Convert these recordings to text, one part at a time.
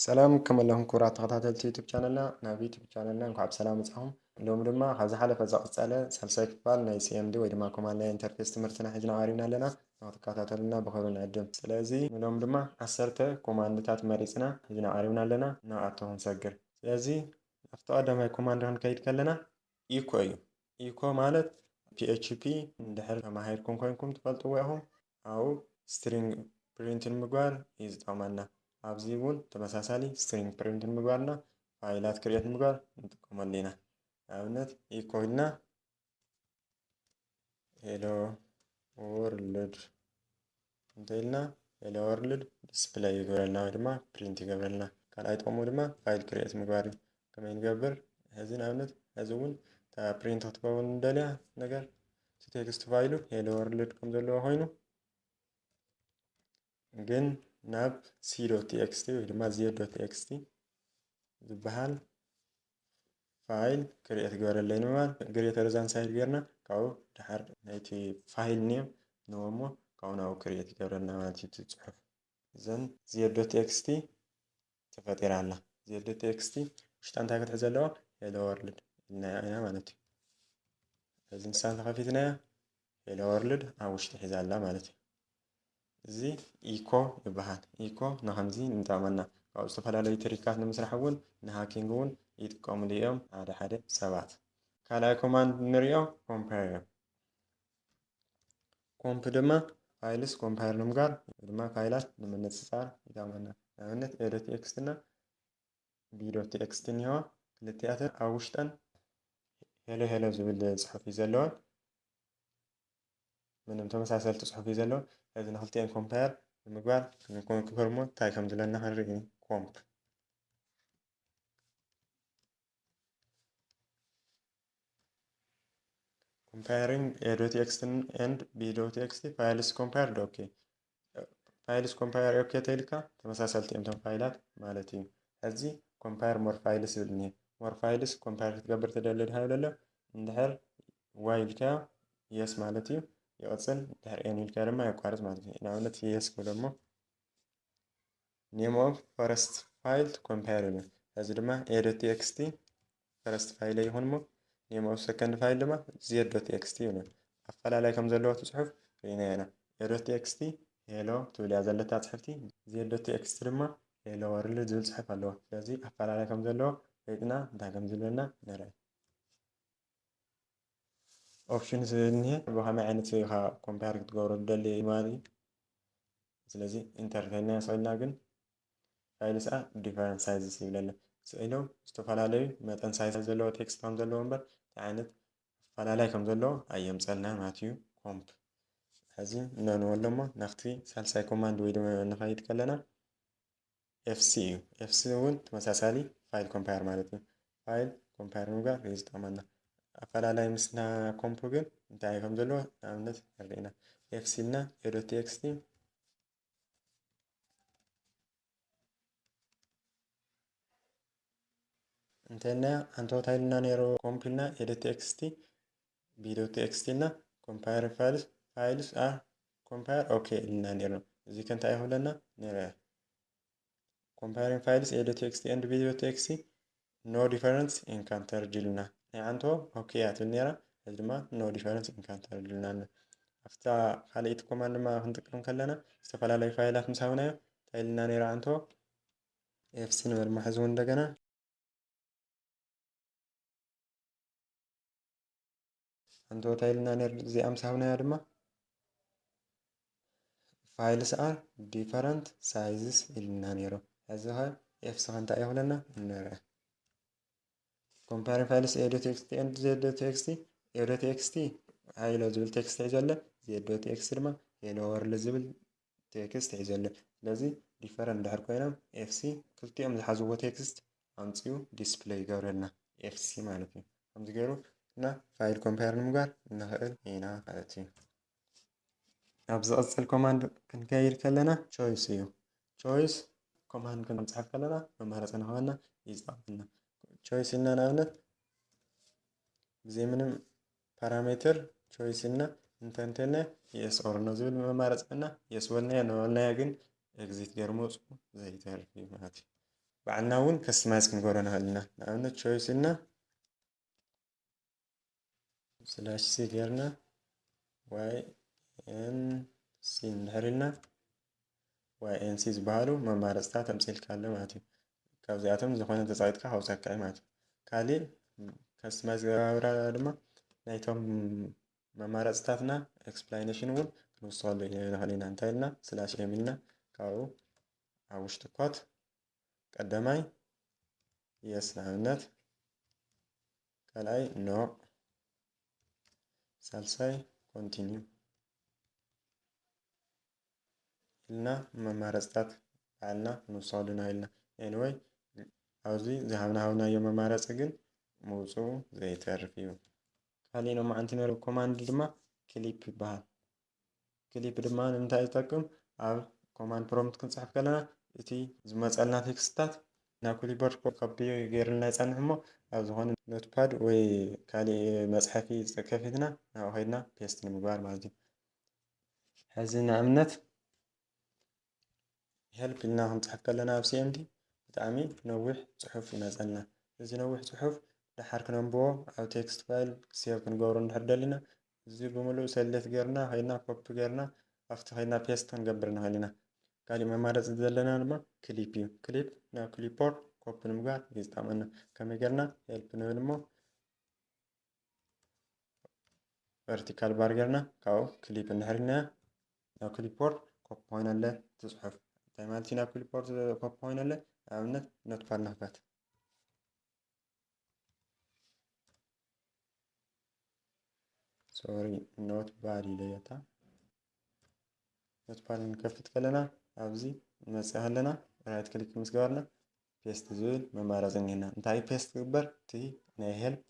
ሰላም ከመለኹም ክቡራት ተኸታተልቲ ዩቱብ ቻነልና። ናብ ዩቱብ ቻነልና እንኳዕ ብሰላም መጻኹም። ሎም ድማ ካብ ዝሓለፈ ዝቐጸለ ሳልሳይ ክፋል ናይ CMD ወይ ድማ ኮማንድ ላይን ኢንተርፌስ ትምህርትና ሒዝና ቀሪብና ኣለና። ንክትከታተሉና ብኽብሪ ንዕድም። ስለዚ ንሎም ድማ ዓሰርተ ኮማንድታት መሪጽና ሒዝና ቀሪብና ኣለና። ንኣቶ ክንሰግር። ስለዚ ኣብቲ ቀዳማይ ኮማንድ ክንከይድ ከለና ኢኮ እዩ። ኢኮ ማለት PHP እንድሕር ተማሂርኩም ኮይንኩም ትፈልጥዎ ኢኹም። ኣብኡ ስትሪንግ ፕሪንት ንምግባር እዩ ዝጠቕመና። ኣብዚ እውን ተመሳሳሊ ስትሪንግ ፕሪንት ንምግባርና ፋይላት ክሪኤት ንምግባር ንጥቀመሉ ኢና። ንኣብነት ኢኮ ኢልና ሄሎ ወርልድ እንተ ኢልና ሄሎ ወርልድ ዲስፕለይ ይገብረልና ወይ ድማ ፕሪንት ይገብረልና። ካልኣይ ጥቕሙ ድማ ፋይል ክሪኤት ምግባር እዩ። ከመይ ንገብር? ሕዚ ንኣብነት ሕዚ እውን እታ ፕሪንት ክትከውን እንደልያ ነገር እቲ ቴክስት ፋይሉ ሄሎ ወርልድ ከም ዘለዎ ኮይኑ ግን ናብ C.txt ወይ ድማ Z.txt ዝበሃል ፋይል ክሪኤት ግበረለይ ንምባል ግሬተር ዛን ሳይን ጌርና ካብኡ ድሓር ናይቲ ፋይል ኔም ንህቦ እሞ ካብኡ ናብኡ ክሪኤት ይገብረልና ማለት እዩ እቲ ጽሑፍ። እዘን Z.txt ተፈጢራ ኣላ። Z.txt ውሽጣ እንታይ ክትሕዝ ኣለዋ? ሄሎ ወርልድ ኢልና ኢና ማለት እዩ። እዚ ንሳ እንተኸፊትናያ ሄሎ ወርልድ ኣብ ውሽጢ ሒዛ ኣላ ማለት እዩ። እዚ ኢኮ ይበሃል። ኢኮ ንኸምዚ ንጠቕመና። ካብ ዝተፈላለዩ ትሪካት ንምስራሕ እውን ንሃኪንግ እውን ይጥቀምሉ እዮም ሓደ ሓደ ሰባት። ካልኣይ ኮማንድ ንሪኦ ኮምፓየር እዩ። ኮምፕ ድማ ፋይልስ ኮምፓየር ንምጋር ወይ ድማ ፋይላት ንምንጽጻር ይጠቕመና። ንኣብነት A.txt እና B.txt እኒሆ ክልቲኣተን ኣብ ውሽጠን ሄሎ ሄሎ ዝብል ጽሑፍ እዩ ዘለወን። ምንም ተመሳሰልቲ ጽሑፍ እዩ ዘለወን። ስለዚ ንክልቲአን ኮምፓየር ንምግባር ክንኮንክርሞ እንታይ ከም ዝለና ክንርኢ ኮምፕ Comparing A.txt and B.txt files compared okay files compare okay ተልካ ተመሳሰልቲ እዮም እቶም ፋይላት ማለት እዩ። ሕዚ compare more files ይብል እኒሄ። More files compare ክትገብር ትደሊ ድሃ ይብል ኣሎ። እንድሕር ዋይ ኢልካዮ የስ ማለት እዩ ይቕጽል። እንድሕር ኤን ኢልካዮ ድማ የቋርጽ ማለት እዩ። ንኣብነት የስ ክብሎ እሞ name of first file to compare ይብል። እዚ ድማ A.txt first file ይኹን እሞ name of second file ድማ Z.txt ይብል። ኣፈላላይ ከም ዘለዎ እቲ ጽሑፍ ርኢና ኢና። A.txt ሄሎ ትብል እያ ዘለታ ጽሕፍቲ፣ Z.txt ድማ ሄሎ ወርልድ ዝብል ጽሑፍ ኣለዎ። ስለዚ ኣፈላላይ ከም ዘለዎ ፈይጥና እንታይ ከም ዝብለና ንርኢ። ኦፕሽን ዝብል እኒሄ ብኸመይ ዓይነት ኢኻ ኮምፓየር ክትገብሮ ትደሊ ማለት እዩ። ስለዚ ኢንተር ተልና ስኢልና ግን ፋይልስ ኣር ዲፈረንት ሳይዝስ ይብለና። ስኢሉ ዝተፈላለዩ መጠን ሳይዝ ዘለዎ ቴክስት ከም ዘለዎ እምበር እንታይ ዓይነት ኣፈላላይ ከም ዘለዎ ኣየምፀልና ማለት እዩ። ኮምፕ ሕዚ ነንወሎ እሞ ናብቲ ሳልሳይ ኮማንድ ወይ ድማ ንኸይድ ከለና ኤፍሲ እዩ። ኤፍሲ እውን ተመሳሳሊ ፋይል ኮምፓየር ማለት እዩ። ፋይል ኮምፓየር ንምግባር እዩ ዝጠቕመና። ኣፈላላይ ምስና ኮምፕ ግን እንታይ ከም ዘለዎ ንኣብነት ንርኢና። ኤፍሲ ኢልና A.txt እንተና ኣንተ እንታይ ኢልና ነይሩ ኮምፕ ኢልና A.txt B.txt ኢልና compare files files are compare okay ኢልና ነይሩ። እዚ ከ እንታይ ይኽብለና ንርአ። Comparing files A.txt and B.txt no difference encountered ኢልና ናይ ኣንቶ okay እያ ትብል ነይራ። እዚ ድማ no difference encountered ኢልና ኣሎ። ኣብታ ካልኣይቲ ኮማንድ ድማ ክንጥቀም ከለና ዝተፈላለዩ ፋይላት ምስ ሃብናዮ እንታይ ኢልና ነይራ ኣንቶ ኤፍሲ ንበል ማሕዝቡ እንደገና ኣንቶ እንታይ ኢልና ነይሩ እዚኣ ምስ ሃብናዮ ድማ files are different sizes ኢልና ነይሩ። ሕዚ ኸ ኤፍሲ ኸ እንታይ ይኽብለና ንርአ። Comparing files A.txt and Z.txt A.txt ሄሎ ዝብል ቴክስት ሒዘለ Z.txt ድማ ሄሎ ወርልድ ዝብል ቴክስት ሒዘለ። ስለዚ ዲፈረንት እንድሕር ኮይኖም ኤፍሲ ክልቲኦም ዝሓዝዎ ቴክስት ኣምፂኡ ዲስፕለይ ይገብረልና ኤፍሲ ማለት እዩ። ከምዚ ገይሩ እና ፋይል ኮምፓየር ንምግባር ንኽእል ኢና ማለት እዩ። ኣብ ዝቐፅል ኮማንድ ክንከይድ ከለና ቾይስ እዩ። ቾይስ ኮማንድ ክንፅሕፍ ከለና መማረፂ ንኽበና እዩ ዝጠቕመና። ቾይስ ኢልና ንኣብነት ብዘይ ምንም ፓራሜትር ቾይስ ኢልና እንተንተና የስ ኦር ኖ ዝብል መማረፂ በና የስ በልናዮ ኖ በልናዮ ግን ኤግዚት ገይሩ መውፅኡ ዘይተርፍ እዩ ማለት እዩ። ባዕልና እውን ከስተማይዝ ክንገብሮ ንኽእል ኢና። ንኣብነት ቾይስ ኢልና ስላሽ ሲ ጌርና ዋይ ኤን ሲ እንድሕር ኢልና ዋይ ኤን ሲ ዝበሃሉ መማረፅታት ኣምፂልካ ኣሎ ማለት እዩ። ካብዚኣቶም ዝኾነ ተፃዊትካ ከውፀካ እዩ ማለት እዩ። ካሊእ ከስተማይዝ ገባብራ ድማ ናይቶም መማረፅታትና ኤክስፕላይኔሽን እውን ክንውስኸሉ ንኽእል ኢና። እንታይ ኢልና ስላሽ ኤም ኢልና ካብኡ ኣብ ውሽጢ ኮት ቀዳማይ የስ ንኣብነት፣ ካልኣይ ኖ፣ ሳልሳይ ኮንቲኒዩ ኢልና መማረፅታት ባዕልና ክንውስኸሉ ንኽእል ኢና። ኤኒወይ ኣብዚ ዝሃብና ሃብናዮ መማረፂ ግን ምውፅኡ ዘይተርፍ እዩ። ካሊእ ሎማዓንቲ ነሩ ኮማንድ ድማ ክሊፕ ይበሃል። ክሊፕ ድማ ንምንታይ ይጠቅም? ኣብ ኮማንድ ፕሮምፕት ክንፅሕፍ ከለና እቲ ዝመፀልና ቴክስትታት ናብ ክሊፖርድ ኮፒ ገይርልና ይፀንሕ እሞ ኣብ ዝኾነ ኖትፓድ ወይ ካሊእ መፅሐፊ ከፊትና ናብኡ ከይድና ፔስት ንምግባር ማለት እዩ። ሕዚ ንኣብነት ሄልፕ ኢልና ክንፅሕፍ ከለና ኣብ ሲኤምዲ ብጣዕሚ ነዊሕ ፅሑፍ ይመፀልና። እዚ ነዊሕ ፅሑፍ ደሓር ክነንብቦ ኣብ ቴክስት ፋይል ሴቭ ክንገብሮ እንድሕር ደሊና እዚ ብምሉእ ሰሌክት ጌርና ከይድና ኮፒ ጌርና ኣብቲ ከይድና ፔስት ክንገብር ንኽእል ኢና። ካሊእ መማረፂ ዘለና ድማ ክሊፕ እዩ። ክሊፕ ናብ ክሊፖርድ ኮፒ ንምግባር እዩ ዝጠቕመና። ከመይ ጌርና ሄልፕ ንብል እሞ ቨርቲካል ባር ጌርና ካብኡ ክሊፕ እንድሕር ኢልና ናብ ክሊፖርድ ኮፒ ኮይነለ እቲ ፅሑፍ። እንታይ ማለት እዩ ናብ ክሊፖርድ ኮፒ ኮይነለ? ንኣብነት ኖትፓድ ንኽፈት። ሶሪ ኖትፓድ ኢለዮ እታ። ኖትፓድ ክንከፍት ከለና ኣብዚ ንመፅእ ከለና ራይት ክሊክ ምስ ገበርና ፔስት ዝብል መማረፂ እኒሀና። እንታይ ፔስት ክግበር? እቲ ናይ ሄልፕ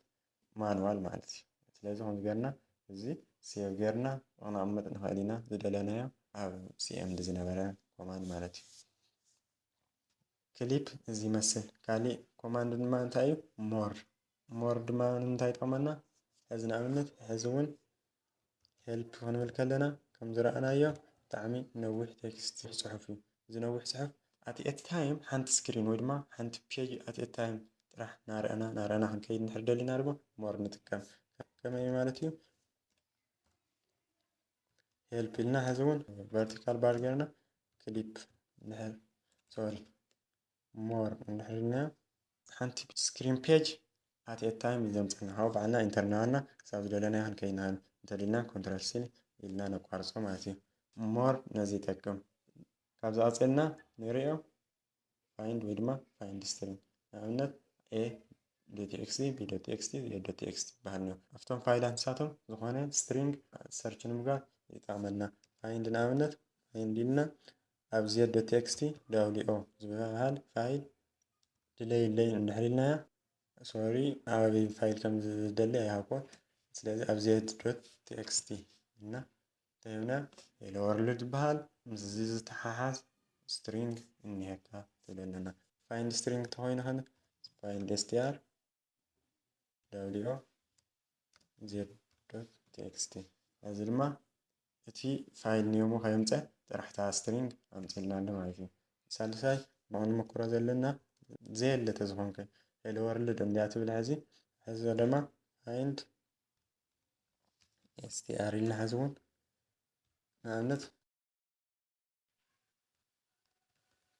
ማኑዋል ማለት እዩ። ስለዚ ከምዚ ጌርና እዚ ሴቭ ጌርና ክነቕምጥ ንኽእል ኢና ዝደለናዮ ኣብ ሲኤምዲ ዝነበረ ኮማንድ ማለት እዩ። ክሊፕ እዚ ይመስል። ካሊእ ኮማንድ ድማ እንታይ እዩ? ሞር። ሞር ድማ ንምንታይ ይጠቕመና? ሕዚ ንኣብነት ሕዚ እውን ሄልፕ ክንብል ከለና ከም ዝረኣናዮ ብጣዕሚ ነዊሕ ቴክስት ጽሑፍ እዩ። እዚ ነዊሕ ጽሑፍ ኣት ኤ ታይም ሓንቲ ስክሪን ወይ ድማ ሓንቲ ፔጅ ኣት ኤ ታይም ጥራሕ ናረኣና ናረኣና ክንከይድ እንድሕር ደሊና ድማ ሞር ንጥቀም። ከመይ ማለት እዩ? ሄልፕ ኢልና ሕዚ እውን ቨርቲካል ባር ጌርና ክሊፕ እንድሕር ሶሪ ሞር እንድሕር ኢልና ሓንቲ ስክሪን ፔጅ ኣት ኤ ታይም እዩ ዘምፀልና። ካብኡ ባዕልና ኢንተር እናበልና ክሳብ ዝደለናዮ ክንከይድ ንኽእል። እንተደሊና ኮንትሮል ሲ ኢልና ነቋርፆ ማለት እዩ። ሞር ነዚ ይጠቅም። ካብዚ ቀፂልና ንሪኦ ፋይንድ ወይ ድማ ፋይንድ ስትሪንግ። ንኣብነት ኤ ዶት ቲ ኤክስ ቲ፣ ቢ ዶት ቲ ኤክስ ቲ፣ ዜድ ዶት ቲ ኤክስ ቲ ይበሃል ነይሩ። ኣብቶም ፋይላት ንሳቶም ዝኾነ ስትሪንግ ሰርች ንምግባር ይጠቕመና። ፋይንድ ንኣብነት ፋይንድ ኢልና ኣብ ዜድ ዶት ቲ ኤክስ ቲ ደብሊው ኦ ዝበሃል ፋይል ድለይለይ እንድሕር ኢልናያ፣ ሶሪ ኣበይ ፋይል ከም ዝደሊ ኣይሃብኩን። ስለዚ ኣብ ዜድ ዶት ቲ ኤክስ ቲ እና ተይብና ሄሎ ወርልድ ዝበሃል ምስዚ ዝተሓሓዝ ስትሪንግ እኒሄካ ትብለና። ፋይንድ ስትሪንግ ተኾይኑ ኸን ፋይንድ ኤስ ቲ ኣር ደብሊው ኦ ዜድ ዶት ቲ ኤክስ ቲ። እዚ ድማ እቲ ፋይል ንዮሙ ከየምፀ ጥራሕታ ስትሪንግ ኣምፅልና ኣሎ ማለት እዩ። ሳልሳይ ብቕንምኩሮ ዘለና ዘየለ ተዝኾንከ ሄሎ ወርልድ እንዲያ ትብል። ሕዚ ሕዚ ድማ ፋይንድ ኤስ ቲ ኣር ኢልና ሕዚ እውን ንኣብነት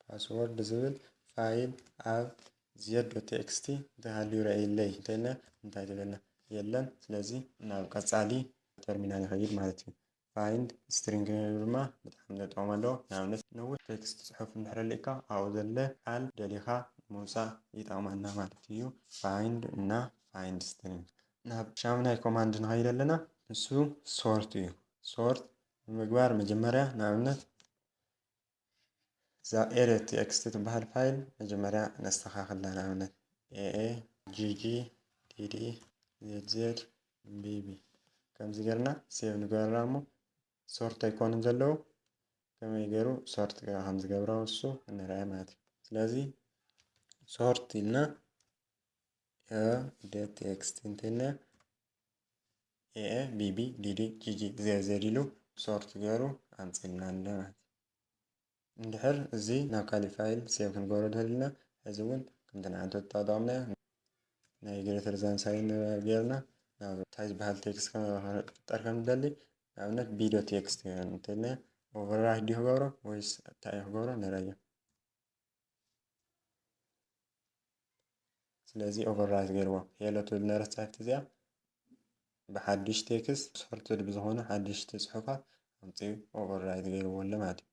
ፓስወርድ ዝብል ፋይል ኣብ ዜድ ዶት ቲ ኤክስ ቲ እንተሃልዩ ረእይለይ እንተኢልና እንታይ ትብለና? የለን። ስለዚ ናብ ቀጻሊ ተርሚናል ይኸይድ ማለት እዩ። ፋይንድ ስትሪንግ ድማ ብጣዕሚ ጠቕሚ ኣለዎ። ንኣብነት ነዊሕ ቴክስት ጽሑፍ እንድሕር ኣሊእካ ኣብኡ ዘለ ቃል ደሊኻ ምውጻእ ይጠቕመና ማለት እዩ። ፋይንድ እና ፋይንድ ስትሪንግ። ናብ ሻምናይ ኮማንድ ንኸይድ ኣለና። ንሱ ሶርት እዩ። ሶርት ንምግባር መጀመርያ ንኣብነት እዛ ኤ ዶት ቲ ኤክስ ቲ ትበሃል ፋይል መጀመርያ ነስተኻኽላ። ንኣብነት ኤ ኤ ጂ ጂ ዲ ዲ ዜድ ዜድ ቢ ቢ ከምዚ ጌርና ሴቭ ንገበራ እሞ ሶርት ኣይኮኑን ዘለዉ። ከመይ ገይሩ ሶርት ከም ዝገብሮ እሱ እንርአ ማለት እዩ። ስለዚ ሶርት ኢልና ኤ ዶት ቲ ኤክስ ቲ እንተኢልና ኤ ኤ ቢ ቢ ዲ ዲ ጂ ጂ ዜድ ዜድ ኢሉ ሶርት ገይሩ ኣምፂልና ኣሎ ማለት እዩ። እንድሕር እዚ ናብ ካሊእ ፋይል ሴቭ ክንገብሮ ደሊና ሕዚ እውን ከምቲ ንዓንተ ተጠቐምናዮ ናይ greater than sign ገይርና ናብ እንታይ ዝበሃል text ክፍጠር ከም ንደሊ፣ ንኣብነት b dot txt እንተልና override ድዩ ክገብሮ ወይስ እንታይ እዩ ክገብሮ ንረዮ። ስለዚ override ገይርዎ። Hello ትብል ነበረት ጻሕፍቲ እዚኣ ብሓድሽ text sorted ብዝኾኑ ሓድሽቲ ጽሑፋት ኣምጺኡ override ገይርዎ ኣሎ ማለት እዩ።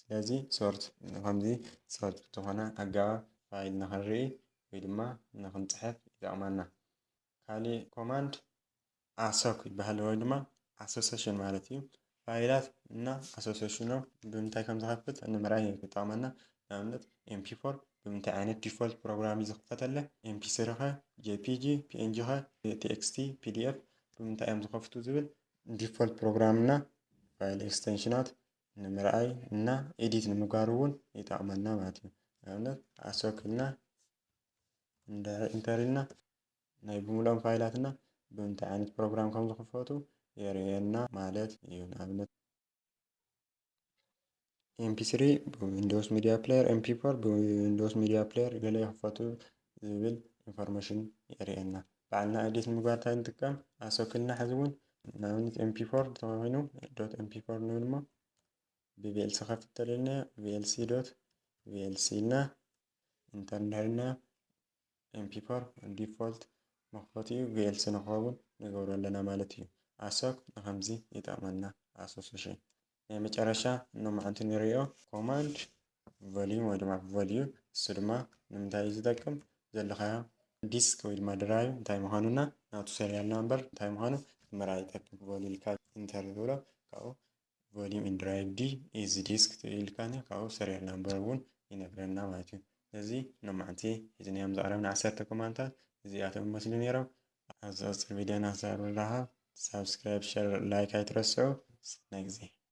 ስለዚ sort ከምዚ sort ብዝኾነ ኣገባብ ፋይል ንኽንርኢ ወይ ድማ ንኽንጽሕፍ ይጠቕመና። ካሊእ command assoc ይበሃል ወይ ድማ association ማለት እዩ። ፋይላት እና association ኦም ብምንታይ ከም ዝኸፍት ንምርኣይ ይጠቕመና። ንኣብነት mp four ብምንታይ ዓይነት default program እዩ ዝኽፈተለ፣ mp three ኸ፣ jpg፣ png ኸ፣ txt፣ pdf ብምንታይ እዮም ዝኸፍቱ ዝብል default program እና file extension ኣት ንምርኣይ እና edit ንምግባር እውን ይጠቕመና ማለት እዩ። ንኣብነት assoc ኢልና እንድሕር enter ኢልና ናይ ብምልኦም ፋይላትና ብምንታይ ዓይነት program ከም ዝኽፈቱ የርእየና ማለት እዩ። ንኣብነት mp three ብ Windows Media Player፣ mp four ብ Windows Media Player ገለ ይኽፈቱ ዝብል information የርእየና። ባዕልና edit ንምግባር እንታይ ንጥቀም? Assoc ኢልና ሕዚ እውን ንኣብነት mp four እንተኾይኑ dot mp four ንብል እሞ ብ vlc ክኸፍት ተደልና vlc dot vlc ኢልና enter እንድሕር ኢልና mp four default መኽፈቲኡ vlc ንክኸውን ንገብሮ ኣለና ማለት እዩ። Assoc ንኸምዚ ይጠቕመና association። ናይ መጨረሻ ሎማዓንቲ ንሪኦ command volume ወይ ድማ volume፣ እሱ ድማ ንምንታይ እዩ ዝጠቅም? ዘለኻዮ disk ወይ ድማ drive እንታይ ምዃኑና ናቱ serial number እንታይ ምዃኑ ንምርኣይ ይጠቅም። volume ኢልካ enter ትብሎ ካብኡ volume in drive D is disk ኢልካኒ ካብኡ serial number እውን ይነግረና ማለት እዩ። ስለዚ ሎማዓንቲ ሒዝናዮም ዝቐረብና ዓሰርተ command ታት እዚኣቶም ይመስሉ ነይሮም። ኣብ ዝቐፅል ቪድዮና ክሳብ ንራኸብ subscribe፣ share፣ like ኣይትረስዑ። ሰናይ ግዜ።